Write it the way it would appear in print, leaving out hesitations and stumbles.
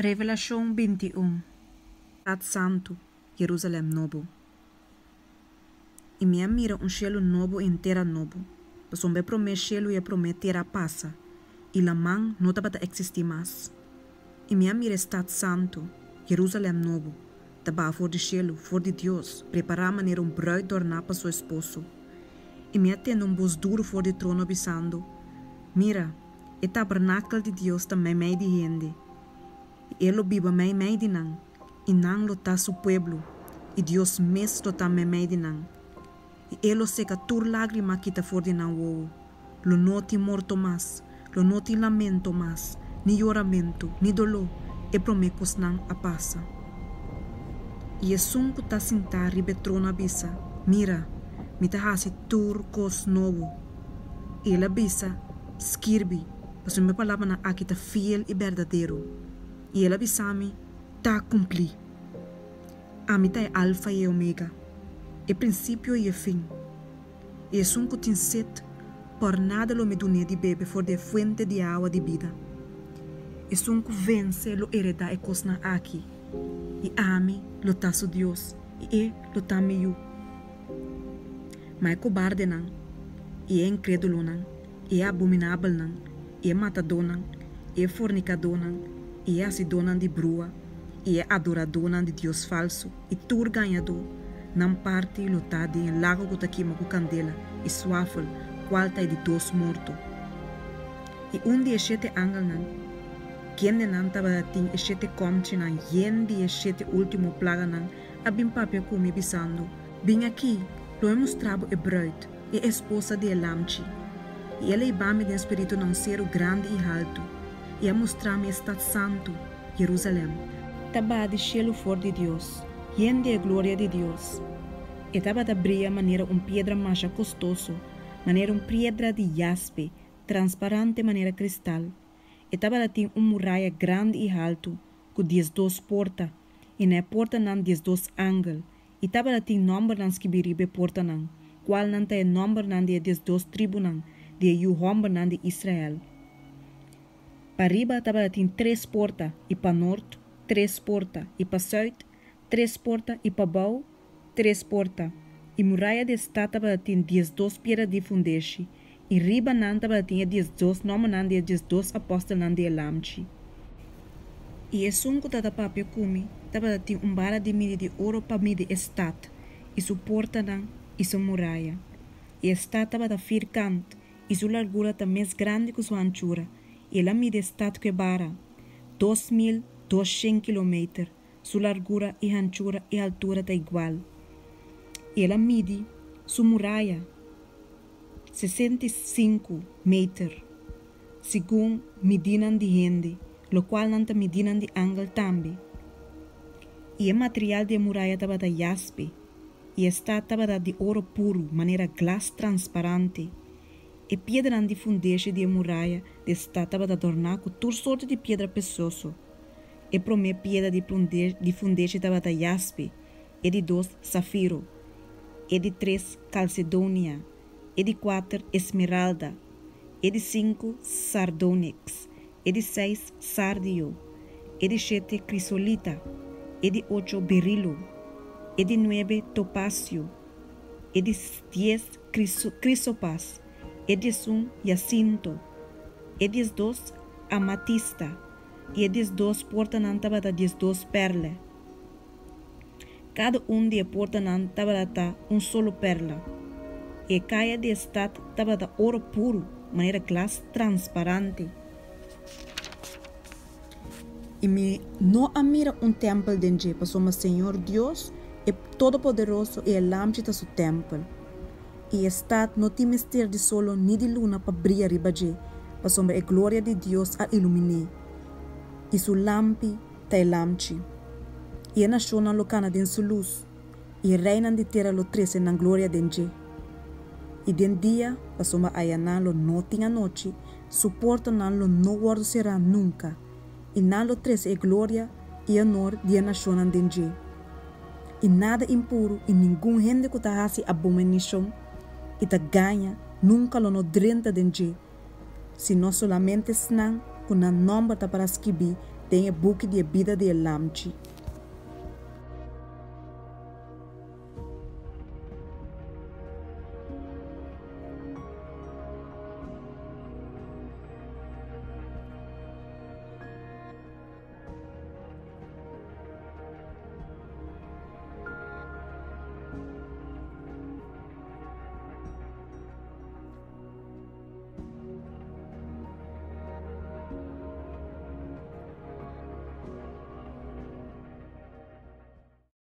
Revelashon 21, Stat Santu, Jerusalèm Nobo. I mi a mira un shelu nobo i un tera nobo, pasobra e promé shelu i e promé tera a pasa, i laman no tabata eksistí mas. I mi a mira e stat santu, Jerusalèm Nobo, ta baha for di shelu, for di Dios, prepará manera un brùit dòrná pa su esposo. I mi a tende un bos duru for di trono bisando, Mira, e tabernakel di Dios ta meimei di hende, i e lo biba meimei di nan, i nan lo ta su pueblo, i Dios mes lo ta meimei di nan. I e lo seka tur lágrima kita for di nan wowo. Lo no tin morto mas, lo no tin lamento mas, ni yoramentu, ni doló, e promé kosnan a pasa. I esun ku ta sintá riba e trono a bisa, Mira, mi ta hasi tur kos nobo. I el a bisa, Skirbi, pasobra mi palabranan aki ta fiel i berdadero. I el a bisa mi, Ta kumplí! Ami ta e Alfa i e Omega, e prinsipio i e fin. I esun ku tin set, por nada lo mi dun'é di bebe for di e fuente di e awa di bida. Esun ku vense lo eredá e kosnan aki, i ami lo ta su Dios, i e lo ta mi yu. Ma e kobardenan, i e inkrédulonan, i e abominabelnan, i e matadónan, i e fornikadónan, i e hasidónan di brua, i e adoradónan di dios falsu, i tur gañadó, nan parti lo ta den e lago ku ta kima ku kandela i swafel, kual ta e di dos morto. I un di e shete angelnan, kendenan tabatin e shete kòmchinan yen di e shete último plaganan, a bin papia ku mi, bisando, Bin akí, lo mi mustra bo e brùit, e esposa di e Lamchi. I el a hiba mi den spiritu na un seru grandi i haltu, i a mustra mi e stat santu, Jerusalèm. Ta baha di shelu for di Dios, yen di e gloria di Dios. E tabata bria manera un piedra masha kostoso, manera un priedra di jaspe, transparante manera kristal. E tabata tin un muraya grandi i haltu, ku diesdos porta, i na e portanan diesdos angel, i tabata tin nòmbernan skibí riba e portanan, kualnan ta e nòmbernan di e diesdos tribunan di e yu hòmbernan di Israel. Pariba tabatin tres porta, i panort, tres porta, i pasùit, tres porta, i pabou, tres porta. I muraya di e stat tabatin diesdos piedra di fundeshi, i riba nan tabatin e diesdos nòmbernan di e diesdos apòstelnan di e Lamchi. I esun ku tabata papia ku mi tabatin un bara di midi di oro pa midi e stat, i su portanan, i su muraya. I e stat tabata firkant, i su largura ta mes grandi ku su hanchura, i el a midi e stat ku e bara, 2200 kilometer, su largura i hanchura i haltura ta igual. I el a midi su muraya, 65 meter, segun midinan di hende, lokualnan ta midinan di angel tambe. I e material di e muraya tabata jaspe, i e stat tabata di oro puru, manera glas transparante. E piedranan di fundeshi di e muraya di e stat tabata dòrná ku tur sorti di piedra presioso. E promé piedra di fundeshi tabata jaspe, e di dos, safiro, e di tres, kalsedonia, e di kuater, esmeralda, e di sinku, sardoniks, e di seis, sardio, e di shete, krisolita, e di ocho, berilo, e di nuebe, topasio, e di dies, krisopas, e diesun, yasinto, e diesdos, amatista, i e diesdos portanan tabata diesdos pèrlè. Kada un di e portanan tabata un solo pèrla. I e kaya di e stat tabata oro puru, manera glas transparante. I mi no a mira un tèmpel den dje, pasobra Señor Dios, e Todopoderoso, i e Lamchi ta su tèmpel. I e stat no tin mester di solo ni di luna pa bria riba dje, pasobra e gloria di Dios a ilumin'é, i su lampi ta e Lamchi. I e nashonnan lo kana den su lus, i e reinan di tera lo trese nan gloria den dje. I den dia, pasobra ayanan lo no tin anochi, su portanan lo no wòrdu será nunka, i nan lo trese e gloria i onor di e nashonnan den dje. I nada impuru i ningun hende ku ta hasi abominashon i ta gaña nunka lo no drenta den dje, sino solamente esnan ku nan nòmber ta para skibí den e buki di e bida di e Lamchi.